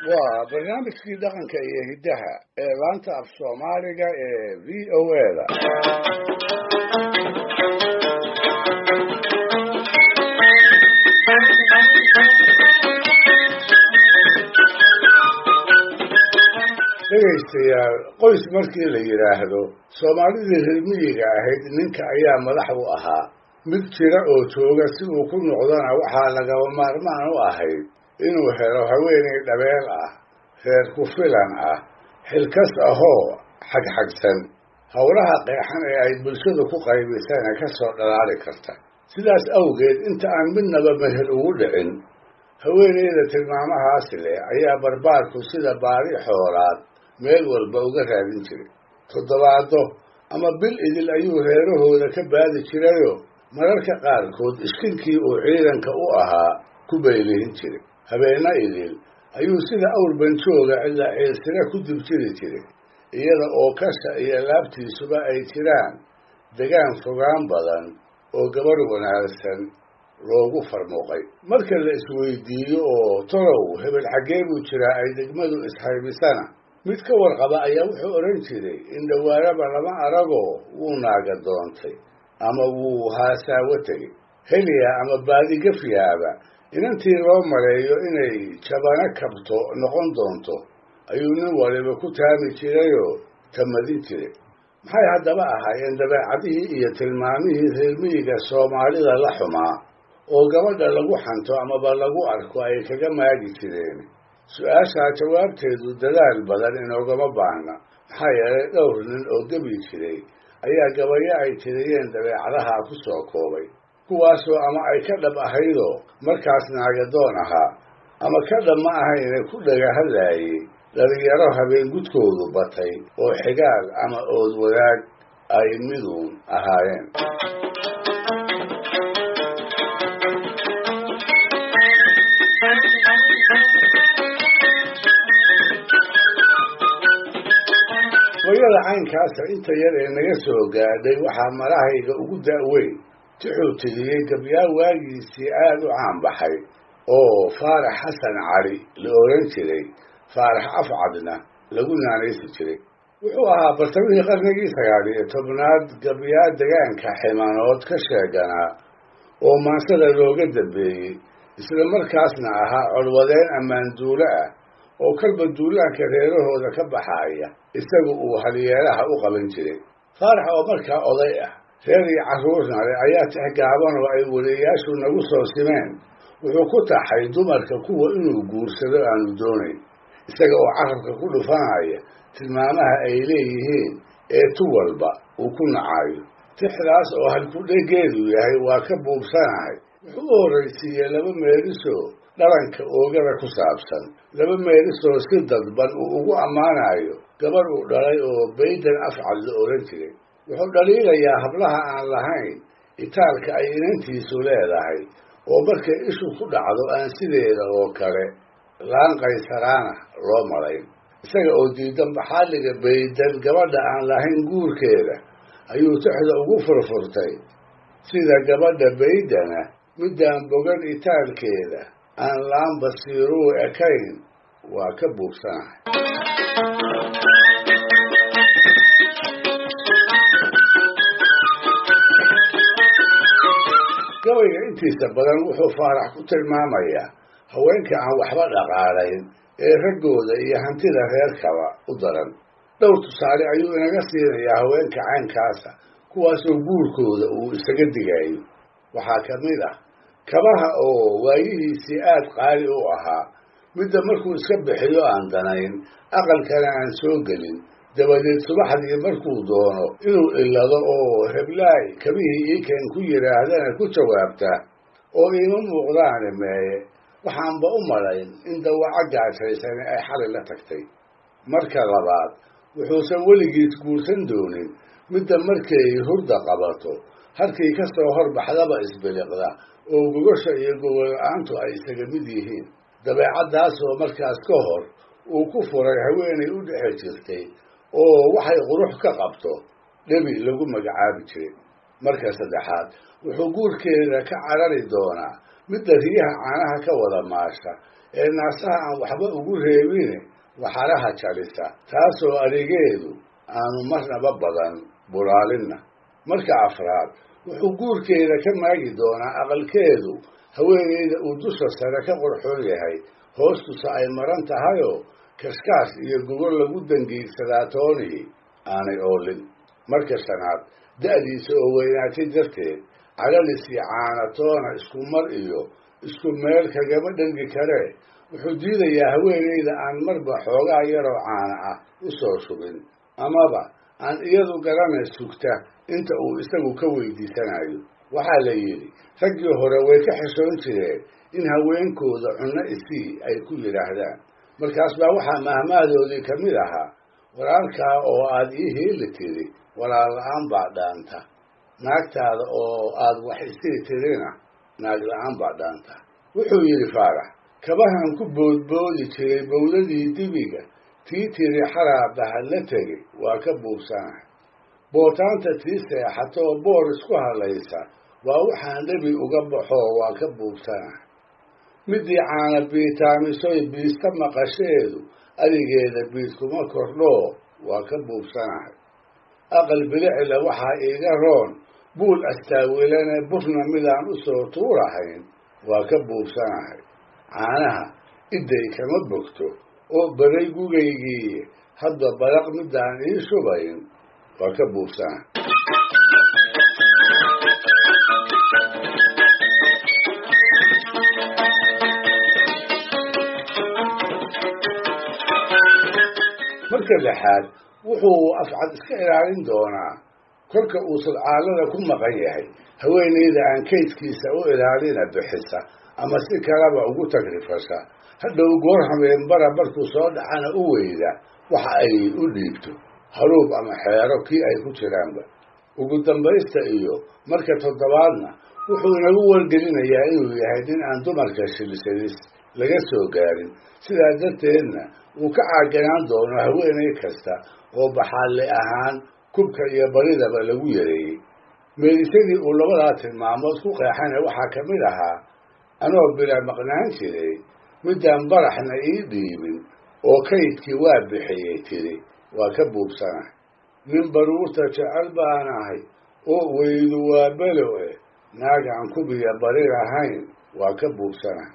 Waa barnaamijkii dhaqanka iyo hiddaha ee laanta af Soomaaliga ee VOA-da. Dhegaystayaal, qoys markii la yidhaahdo, Soomaalidii reer miyiga ahayd ninka ayaa madax u ahaa. Mid jira oo jooga si uu ku noqdona waxaa lagama maarmaan u ahayd inuu helo haweeney dhabeel ah, reer ku filan ah, xilkas ahoo xagxagsan, howlaha qeexan ee ay bulshadu ku qaybisana ka soo dhalaali karta. Sidaas awgeed, inta aan midnaba meher ugu dhicin, haweeneyda tilmaamahaas leh ayaa barbaarku sida baari xoolaad meel walba uga raadin jiray. Toddobaado ama bil idil ayuu reerahooda ka baadi jirayoo mararka qaarkood iskinkii uu ciidanka u ahaa ku baylihin jiray. Habeenna idil ayuu sida awr banjooga cidla ciilsire ku dibjiri jiray, iyada oo kasha iyo laabtiisuba ay jiraan degaan fogaan badan oo gabarh wanaagsan loogu farmuuqay. Marka la isweydiiyo oo tolow hebel xaggee buu jiraa ay degmadu ishaybisana, mid ka warqaba ayaa wuxuu odhan jiray in dhowaanaba lama aragoo wuu naaga doontay ama wuu haasaawo tegey. Heliya ama baadi gafyaaba inantii loo maleeyo inay jabano kabto noqon doonto ayuu nin waliba ku taami jirayoo tamadin jiray. Maxay haddaba ahaayeen dabeecadihii iyo tilmaamihii reer miyiga Soomaalida la xumaa oo gabadha lagu xanto amaba lagu arko ay kaga maagi jireen? Su-aashaa jawaabteedu dadaal badan inoogama baahna, maxaa yeelay dhowr nin oo gebi jiray ayaa gabayo ay tiriyeen dabeecadaha ku soo koobay, kuwaasoo ama ay ka dhab ahaydoo markaas naagadoon ahaa, ama ka dhab ma ahayne ku dhaga hadlaayey dhalinyaro habeen gudkoodu batay oo xigaal ama ood wadaag ay miduun ahaayeen. Gabayada caynkaasa inta yar ee naga soo gaadhay waxaa marahayga ugu da'weyn tixuu tiriyey gabyaa waagiisii aad u caan baxay oo Faarax Xasan Cali la odhan jiray, Faarax Afcadna lagu naanaysi jiray. Wuxuu ahaa bartamihii qarnigii 19aad gabyaa degaanka Ximanood ka sheeganaa oo maansada looga dambeeyey, isla markaasna ahaa colwadeen ammaanduulo ah oo kalba duulaanka reerahooda ka baxaaya isagu uu halyeelaha u qaban jiray. Faarax oo markaa oday ah, reer iyo carruurna leh, ayaa tix gaaban oo ay weliyaashu nagu soo simeen wuxuu ku taxay dumarka kuwa inuu guursado aanu doonayn, isaga oo carabka ku dhufanaya tilmaamaha ay leeyihiin ee tu walba uu ku nacayo. Tixdaas oo halkudhegeedu yahay "Waa ka buubsanahay", wuxuu u horraysiiyey laba meelisoo dhalanka oogada ku saabsan, laba meelisoo si dadban uu ugu ammaanayo gabarh uu dhalay oo Baydan Afcad la odhan jiray. Wuxuu dhaliilayaa hablaha aan lahayn itaalka ay inantiisu leedahay oo markay ishu ku dhacdo aan sideeda oo kale laan qaysaraana loo malayn. Isaga oo diidan baxaaliga Baydan gabadha aan lahayn guurkeeda ayuu tixda ugu furfurtay: "Sida gabadha Baydana middaan bogan itaalkeeda aan laan basiiruu ekayn waa ka buubsanahay." Gabayga intiisa badan wuxuu Faarax ku tilmaamayaa haweenka aan waxba dhaqaalayn ee raggooda iyo hantida reerkaba u daran. Dhowr tusaale ayuu inaga siinayaa haweenka caynkaasa, kuwaasoo guurkooda uu isaga digayo. Waxaa ka mid ah kabaha oo waayihiisii aad qaali u ahaa, midda markuu iska bixiyo aan danayn, aqalkana aan soo gelin, dabadeed subaxdii markuu doono inuu ilado oo "Heblaay, kabihii iikeen" ku yidhaahdana ku jawaabta oo "Iima muuqdaane meeye, waxaanba u malayn in dawaco gaajaysani ay xalay la tagtay." Marka labaad, wuxuusan weligiis guursan doonin midda markay hurda qabato halkii ka soo horbaxdaba isbiliqda oo gogosha iyo gogol-la'aantu ay isaga mid yihiin, dabeecaddaasoo markaas ka hor uu ku furay haweenay u dhexe jirtay oo waxay qurux ka qabto dhebi lagu magacaabi jiray. Marka saddexaad, wuxuu guurkeeda ka carari doonaa midda riyaha caanaha ka wada maasha ee naasaha aan waxba ugu reebine waxaraha jalisa, taasoo arigeedu aanu marnaba badan bulaalinna. Marka afraad, wuxuu guurkeeda ka maagi doonaa aqalkeedu haweeneyda uu dusha sare ka qorxoon yahay, hoostusa ay maran tahayoo kaskaas iyo gogol lagu dangiigsadaa toonihii aanay oolin. Marka shanaad, da'diisa oo weynaatay darteed calalis iyo caanatoona isku mar iyo isku meel kagama dhergi karee, wuxuu diidayaa haweeneyda aan marba xoogaa yaroo caana ah u soo shubin, amaba aan iyadu garana sugta inta uu isagu ka weydiisanayo. Waxaa la yidhi raggii hore way ka xishoon jireen in haweenkooda cunno isii ay ku yidhaahdaan. Markaas baa waxaa mahmahdoodii ka mid ahaa, walaalkaa oo aad ii heeli tiri walaal la-aan baa dhaanta, naagtaada oo aad wax isii tirina naag la-aan baa dhaanta. Wuxuu yidhi Faarax, kabahan ku boodboodi jiray bowladii dibiga, tii tiri xaraabaha la tegey waa ka buubsanahay. Bootaanta tii seexatoo boor isku hadlaysa waa waxaan dhebi uga baxoo waa ka buubsanahay. Midii caana biitaamisoy biista maqasheedu arigeeda biid kuma kordhoo waa ka buubsanahay. Aqal bilicila waxaa iiga roon buul astaawilane burna midaan u soo tuurahayn waa ka buubsanahay. Caanaha idday kama bogto oo baray gugaygii hadba baraq midaan ii shubayn waa ka buubsanahay. Marka lixaad, wuxuu Afcad iska ilaalin doonaa kolka uu sudcaalada ku maqan yahay haweeneyda aan kaydkiisa u ilaalina bixisa ama si kaleba ugu tagrifasha, hadhow goor hameenbara markuu soo dhacana u weyda waxa ay u dhiibto, haruub ama xeero kii ay ku jiraanba. Ugu dambaysta iyo marka toddobaadna, wuxuu inagu wargelinayaa inuu yahay nin aan dumarka shilshalis laga soo gaarin, sidaa darteedna uu ka caaganaan doono haweeney kasta oo baxaalle ahaan kubka iyo baridaba lagu yareeyey. Meelisadii uu labadaa tilmaamood ku qeexana waxaa ka mid ahaa, anoo bila maqnaan jiray midaan baraxna ii dhiibin oo kaydkii waa bixiyey tiri waa ka buubsanahay. Nin baruurta jecel baan ahay oo weydu waa belo eh, naag aan kubiya bari lahayn waa ka buubsanahay.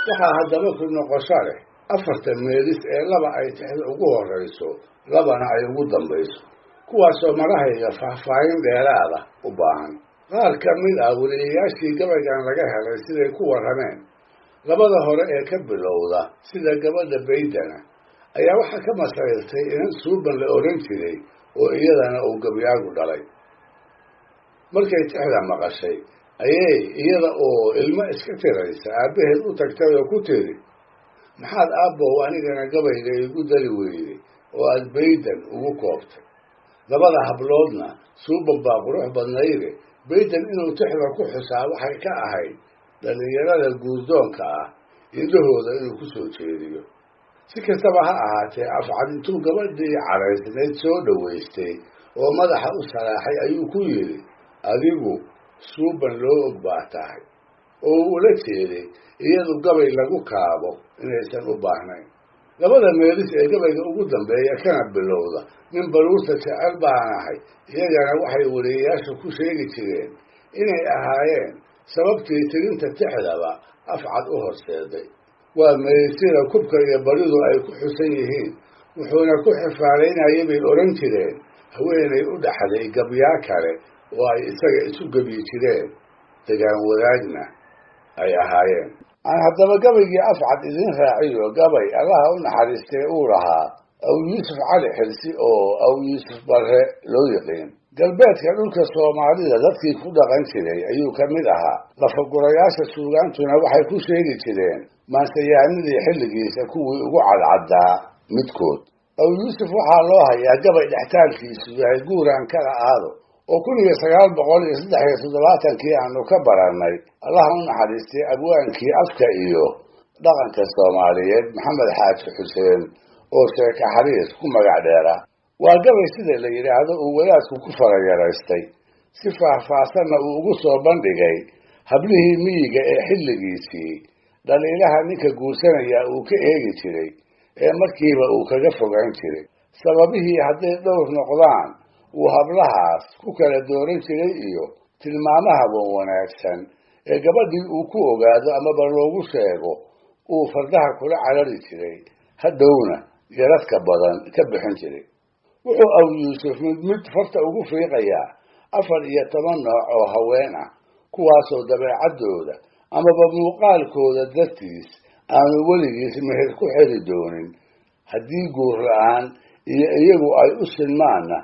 Waxaa haddaba ku noqosho leh afarta meelis ee laba ay tixda ugu horrayso labana ay ugu dambayso, kuwaasoo marahayga faahfaahin dheeraada u baahan. Qaar ka mid ah weliyayaashii gabaygan laga helay siday ku warrameen, labada hore ee ka bilowda sida gabadha Baydana ayaa waxaa ka masayrtay inan Suuban la odhan jiray oo iyadana uu gabyaagu dhalay. Markay tixda maqashay ayay iyada oo ilmo iska tiraysa aabbaheed u tagtay oo ku tiri, maxaad aabbow anigana gabayga igu dari weyday oo aad Baydan ugu koobtay? Labada habloodna Suuban baa qurux badnayde, Baydan inuu tixda ku xusaa waxay ka ahayd dhallinyarada guurdoonka ah indhahooda inuu ku soo jeediyo. Si kastaba ha ahaatee, Afcad intuu gabadhii caraysnayd soo dhowaystay oo madaxa u saraaxay ayuu ku yidhi, adigu Suuban loo og baa tahay, oo uu ula jeeday iyadu gabay lagu kaabo inaysan u baahnayn. Labada meelis ee gabayga ugu dambeeya kana bilowda nin baruurta jecel baan ahay, iyagana waxay weliyayaashu ku sheegi jireen inay ahaayeen sababtii tirinta tixdaba Afcad u horseeday. Waa meelisyada kubka iyo baridu ay ku xusan yihiin, wuxuuna ku xifaalaynayay bay odhan jireen haweenay u dhaxday gabyaa kale oo ay isaga isu gebyi jireen, degaan wadaagna ay ahaayeen. Aan haddaba gabaygii Afcad idiin raaciyo gabay Allaha u naxariistay uu lahaa Aw Yuusuf Cali Xilsi oo Aw Yuusuf Barre loo yiqiin. Galbeedka dhulka Soomaalida dadkii ku dhaqan jiray ayuu ka mid ahaa. Lafagurayaasha suugaantuna waxay ku sheegi jireen maansayahanadii xilligiisa kuwii ugu cadcaddaa midkood. Aw Yuusuf waxaa loo hayaa gabay dhextaalkiisu yahay guuraan kala aado oo 1973-kii aanu ka barannay Allaha u naxariistay abwaankii afka iyo dhaqanka Soomaaliyeed Maxamed Xaaji Xuseen oo Sheeke Xariis ku magac dheera. Waa gabay sida la yidhaahdo uu wadaadku ku farayaraystay, si faahfaahsanna uu ugu soo bandhigay hablihii miyiga ee xilligiisii dhaliilaha ninka guursanaya uu ka eegi jiray ee markiiba uu kaga fogaan jiray. Sababihii hadday dhowr noqdaan uu hablahaas ku kala dooran jiray iyo tilmaamaha wan wanaagsan ee gabadhii uu ku ogaado amaba loogu sheego uu fardaha kula carari jiray, hadhowna yaradka badan ka bixin jiray. Wuxuu Aw Yuusuf mid mid farta ugu fiiqayaa 14 nooc oo haween ah, kuwaasoo dabeecaddooda amaba muuqaalkooda dartiis aanu weligiis meher ku xiri doonin, haddii guur la-aan iyo iyagu ay u sinmaanna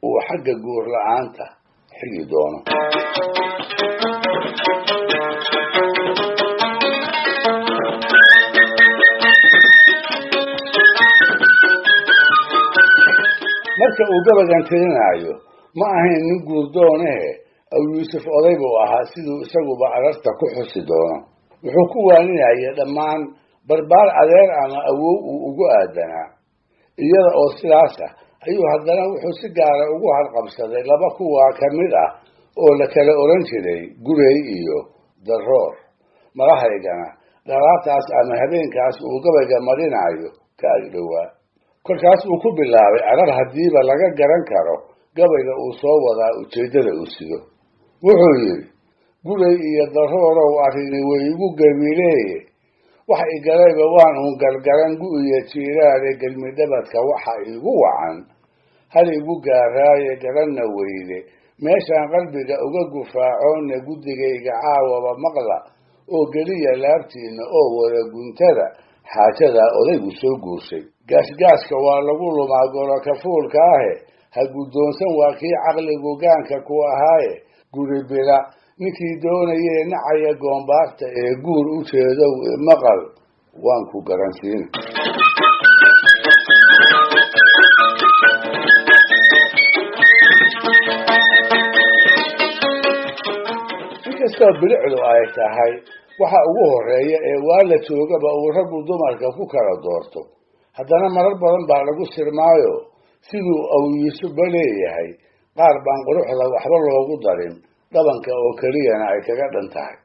uu xagga guur la-aanta xigi doono. Marka uu gabagan tirinaayo ma ahayn nin guurdoonehe, Aw Yuusuf oday buu ahaa, siduu isaguba ararta ku xusi doono. Wuxuu ku waaninayay dhammaan barbaar adeer ama awow uu ugu aadanaa. Iyada oo sidaas ah ayuu haddana wuxuu si gaara ugu harqabsaday laba kuwaa ka mid ah oo la kala oran jiray Gurey iyo Daroor. Madahaygana dhalaataas ama habeenkaas uu gabayga marinaayo ka agdhowaa. Kolkaas uu ku bilaabay arar haddiiba laga garan karo gabayga uu soo wadaa ujeeddada uu sido. Wuxuu yidhi: Gurey iyo Daroorow, arrini way igu gabileeye, wax igalayba waan uun gargaran gu-iyo jiiraale, gelmidhabadka waxa igu wacan hal igu gaaraaye, garanna weyde meeshaan qalbiga uga gufaacoona. Guddigayga caawaba maqla oo geliya laabtiinna oo wada guntada xaajadaa odaygu soo guurshay. Gaasgaaska waa lagu lumaa gorokafuulka ahe, ha guddoonsan waa kii caqligu gaanka ku ahaaye. Guri bila ninkii doonayee nacaya goombaarta ee guur u jeedow, maqal waan ku garansiin. Inkastoo bilicdu ay tahay waxa ugu horreeya ee waa la joogaba uu raggu dumarka ku kala doorto, haddana marar badan baa lagu sirmaayo. Siduu Aw Yuusufba leeyahay, qaar baan quruxda waxba loogu darin, dhabanka oo keliyana ay kaga dhan tahay.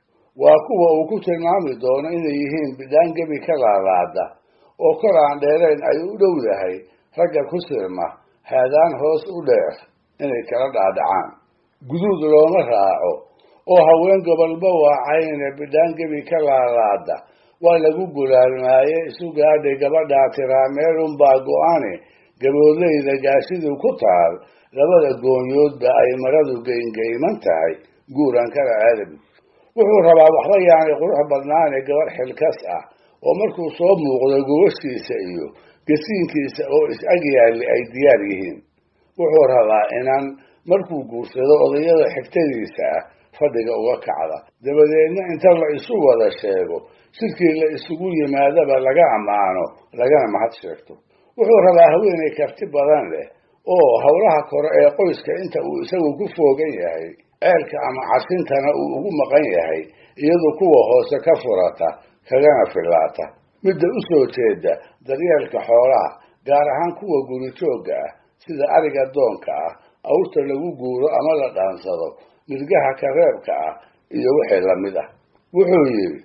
Waa kuwa uu ku tilmaami doono inay yihiin bidhaan gebi ka laalaada oo kor aan dheerayn ay u dhowdahay ragga ku sirma haadaan hoos u dheer inay kala dhaadhacaan. Guduud looma raaco oo haween gobolba waacayne, bidhaan gebi ka laalaada waa lagu gulaalmaaye. Isu gaadhay gabadhaa tiraa meelunbaa go-ane, gaboodlayda gaashidu ku taal labada goonyoodba ay maradu geyngeyman tahay, guuran kala aadabi. Wuxuu rabaa waxba yaanay qurux badnaane gabarh xilkas ah oo markuu soo muuqdo gogoshiisa iyo gasiinkiisa oo is-ag yaalli ay diyaar yihiin. Wuxuu rabaa inan markuu guursado odayada xigtadiisa ah fadhiga uga kacda, dabadeedna inta la isu wada sheego shirkii la isugu yimaadaba laga ammaano lagana mahad sheegto. Wuxuu rabaa haweenay karti badan leh oo howlaha kore ee qoyska inta uu isagu ku foogan yahay ceelka ama casintana uu ugu maqan yahay, iyadu kuwa hoose ka furata kagana filaata. Midda u soo jeeda daryeelka xoolaha, gaar ahaan kuwa gurijoogga ah sida ariga doonka ah, awrta lagu guuro ama la dhaansado, nirgaha kareebka ah iyo wixii lamid ah. Wuxuu yidhi: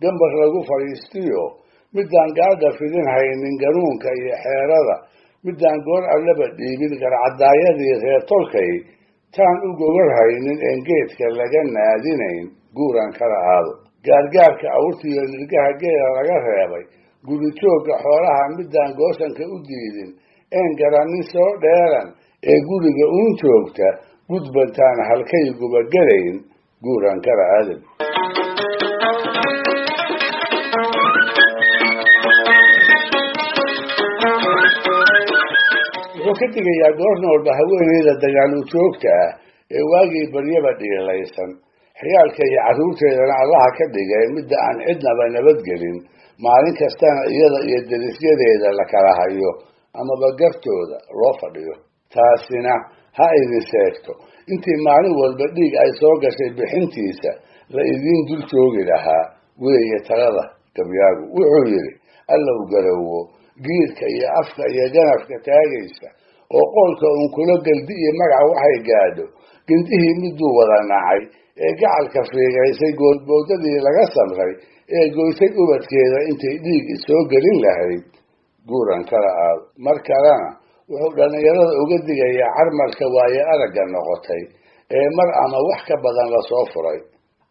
gambar lagu fadhiistiyo midaan gaadha fidin haynin ganuunka iyo xeerada, midaan goor allaba dhiibin garcadaayadii reer tolkay, taan u gogol haynin een geedka laga naadinayn, guuran kala aado. Gaargaarka awrtiiyo nirgaha geela laga reebay, gurijoogga xoolaha midaan goosanka u diidin een garannin soo dheeran ee guriga uun joogta, gudbantaan halkayguba gelayn, guuran kala aadab. Wuxuu ka digayaa goor noolba haweeneyda dagaal u joogta ah ee waagii baryaba dhiilaysan, xiyaalka iyo carruurteedana Allaha ka dhigay midda aan cidnaba nabadgelin, maalin kastana iyada iyo derisyadeeda la kala hayo amaba gartooda loo fadhiyo. Taasina ha idin sheegto intii maalin walba dhiig ay soo gashay bixintiisa la idiin dul joogi lahaa, weeye talada gabyaagu. Wuxuu yidhi: Allow garowo giirka iyo afka iyo ganafka taagaysa Oo qoolka uun kula geldi iyo magac waxay gaadho gindihii miduu wada nacay ee gacalka fiigaysay, goodboodadii laga samray ee goysay ubadkeeda intay dhiig isoo gelin lahayd, guuran kala aado. Mar kalena wuxuu dhallinyarada uga digayaa carmalka waaye aragga noqotay ee mar ama wax ka badan lasoo furay,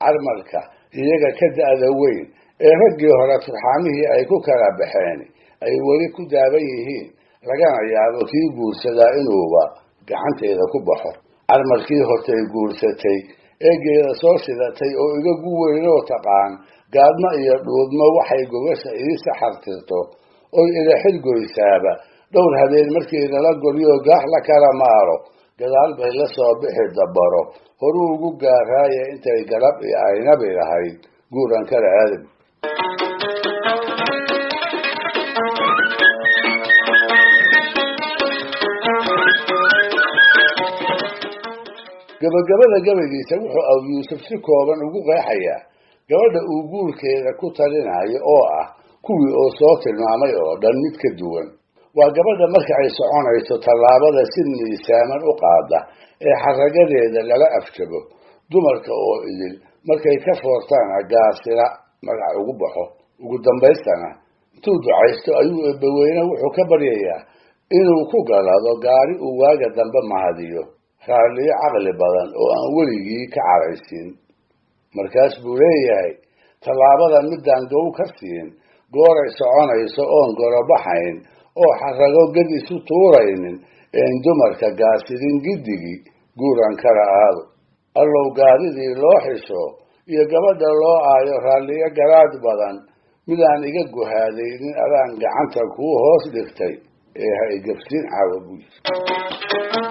carmalka iyaga ka da'da weyn ee raggii hore turxaamihii ay ku kala baxeen ay weli ku daaban yihiin, lagana yaabo kii guursadaa inuuba gacanteeda ku baxo. Carmalkii hortay guursatay ee geeda soo shidatay oo iga gu weynoo taqaan gaadmo iyo dhuudmo waxay gogasha ii saxartirto oy ila xilgoysaaba, dhowr habeen markii lala golyo gaax la kala maaro, gadaal bay la soo bixi dabaro horuu ugu gaaraaya intay galab iyo aynabi lahayd, guuran kala aadab. Gabagabada gabaygiisa wuxuu Aw Yuusuf si kooban ugu qeexayaa gabadha uu guurkeeda ku talinayo oo ah kuwii oo soo tilmaamay oo dhan mid ka duwan. Waa gabadha marka ay soconayso tallaabada si miisaaman u qaada ee xaragadeeda lala afjabo, dumarka oo idil markay ka foortaana gaasila magac ugu baxo. Ugu dambaystana intuu ducaysto ayuu Eebbaweyne wuxuu ka baryayaa inuu ku galado gaari uu waaga dambe mahadiyo, raalliyo caqli badan oo aan weligii ka caraysiin. Markaas buu leeyahay: tallaabada midaan gow ka siin, gooray soconayso oon gorobaxayn oo xarago ged isu tuuraynin, een dumarka gaasidin giddigii, guuran kala aado. Allow gaaridii loo xisho iyo gabadha loo aayo raalliyo garaad badan midaan iga guhaadaynin adaan gacanta kuu hoos dhigtay ee ha igabsiin caawa, buu yiri.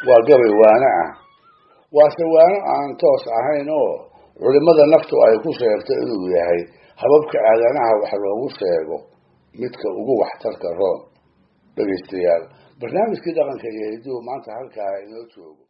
Waa gabay waano ah, waase waano aan toos ahayn oo culimmada naftu ay ku sheegto inuu yahay hababka aadanaha wax loogu sheego midka ugu waxtarka roon. Dhegaystayaal, barnaamijkii dhaqanka iyo hidduhu maanta halkaa inoo joogo.